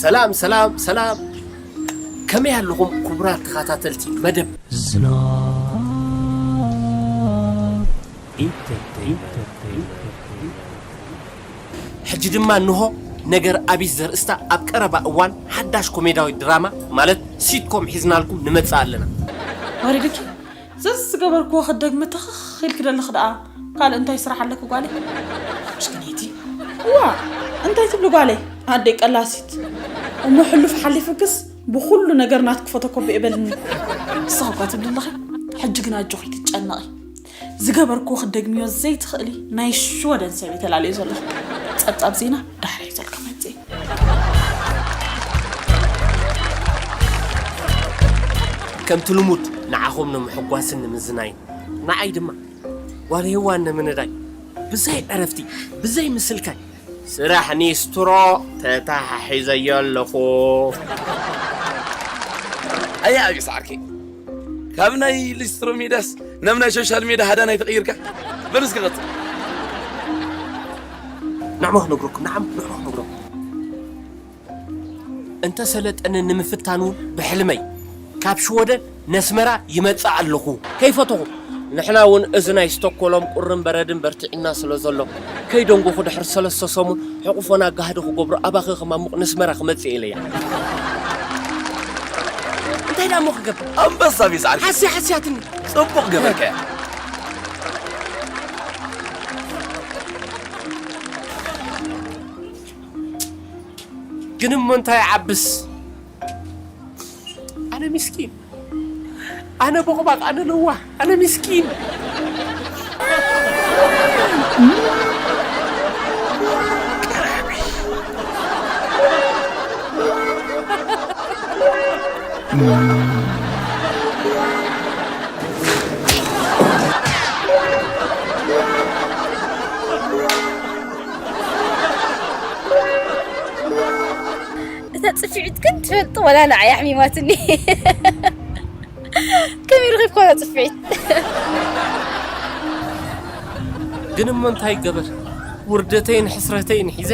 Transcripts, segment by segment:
ሰላም ሰላም ሰላም፣ ከመይ ኣለኹም ክቡራት ተኸታተልቲ መደብ? ዝናብ ኢንተርቴይንመንት። ሕጂ ድማ እንሆ ነገር ኣቢስ ዘርእስታ ኣብ ቀረባ እዋን ሓዳሽ ኮሜዳዊ ድራማ ማለት ሲትኮም ሒዝናልኩም ንመጽእ ኣለና። ወሪድኪ? ዘዝገበርክዎ ክትደግሚ ትኽኽ ኢልኪ ደለኺ ደኣ ካልእ እንታይ ስራሕ ኣለኪ ጓለይ? ምስኪነይቲ። እዋ፣ እንታይ ትብሊ ጓለይ? ኣደይ ቀላሲት። እሞ ሕሉፍ ሓሊፍክስ ብኹሉ ነገር ናትኪ ፎቶኮፒ እበልኒ። ንስኺ እኳ ትብሊ ኣለኺ፣ ሕጂ ግን ኣጆኺ ትጨነቒ። ዝገበርክዎ ክትደግምዮ ዘይትኽእሊ ናይ ሽወደን ሰብ እየ ተላልዮ ዘለኹ። ጸብጻብ ዜና ዳሕራይ ይዘልካ መጽእ። ከምቲ ልሙድ ንዓኹም ንምሕጓስን ንምዝናይን፣ ንዓይ ድማ ጓል ሄዋን ንምንዳይ ብዘይ ዕረፍቲ ብዘይ ምስልካይ ስራሕ ኒስትሮ ተታሓሒዘዮ ኣለኹ። ኣያ ኣብይ ሰዓርከይ፣ ካብ ናይ ሊስትሮ ሜዳስ ናብ ናይ ሶሻል ሜዳ ሃዳናይ ተቐይርካ? በል እስኪ ቀጽል። ንዕሞ ክነግረኩም፣ ንዓም ንዕሞ ክነግረኩም። እንተሰለጠኒ ንምፍታን እውን ብሕልመይ ካብ ሽወደን ነስመራ ይመጽእ ኣለኹ። ከይፈተኹ፣ ንሕና እውን እዚ ናይ ስቶኮሎም ቁርን በረድን በርቲዕና ስለ ዘሎ፣ ከይደንጎኹ ድሕሪ ሰለስተ ሰሙን ሕቑፎና ጋህዲ ክገብሮ ኣባኺ ከማሙቕ ነስመራ ክመጽእ ኢለያ። እንታይ ደኣ እሞ ክገብር? ኣንበሳ ቢስ ዓርኪ። ሓስያ ሓስያትኒ። ጽቡቕ ገበርካያ። ግን እሞ እንታይ ዓብስ? ኣነ ምስኪን፣ ኣነ ቦቕባቕ፣ ኣነ ለዋህ፣ ኣነ ምስኪን። እታ ጽፍዒት ግን ትፈልጥ ወላ ንዓይ ኣሕሚማትኒ። ከመይ ረኺብካ እታ ጽፍዒት? ግን እሞ እንታይ ይገበር? ውርደተይን ሕስረተይን ሒዘ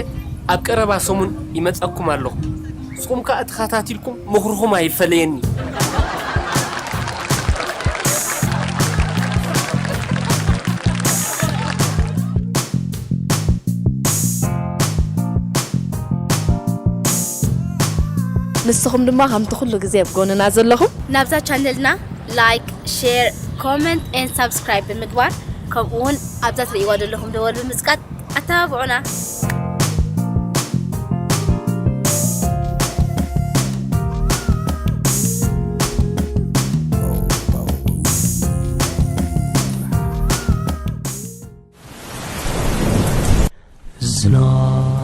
ኣብ ቀረባ ሰሙን ይመጸኩም ኣለኹ። ንስኹም ከኣ ተኸታቲልኩም ምኽርኹም ኣይፈለየኒ። ንስኹም ድማ ከምቲ ኩሉ ግዜ ኣብ ጎንና ዘለኹም ናብዛ ቻነልና ላይክ፣ ሼር፣ ኮመንት ኤን ሳብስክራይብ ብምግባር ከምኡ እውን ኣብዛ ትርእይዋ ዘለኹም ደወል ብምጽቃጥ ኣተባብዑና። ዝናብ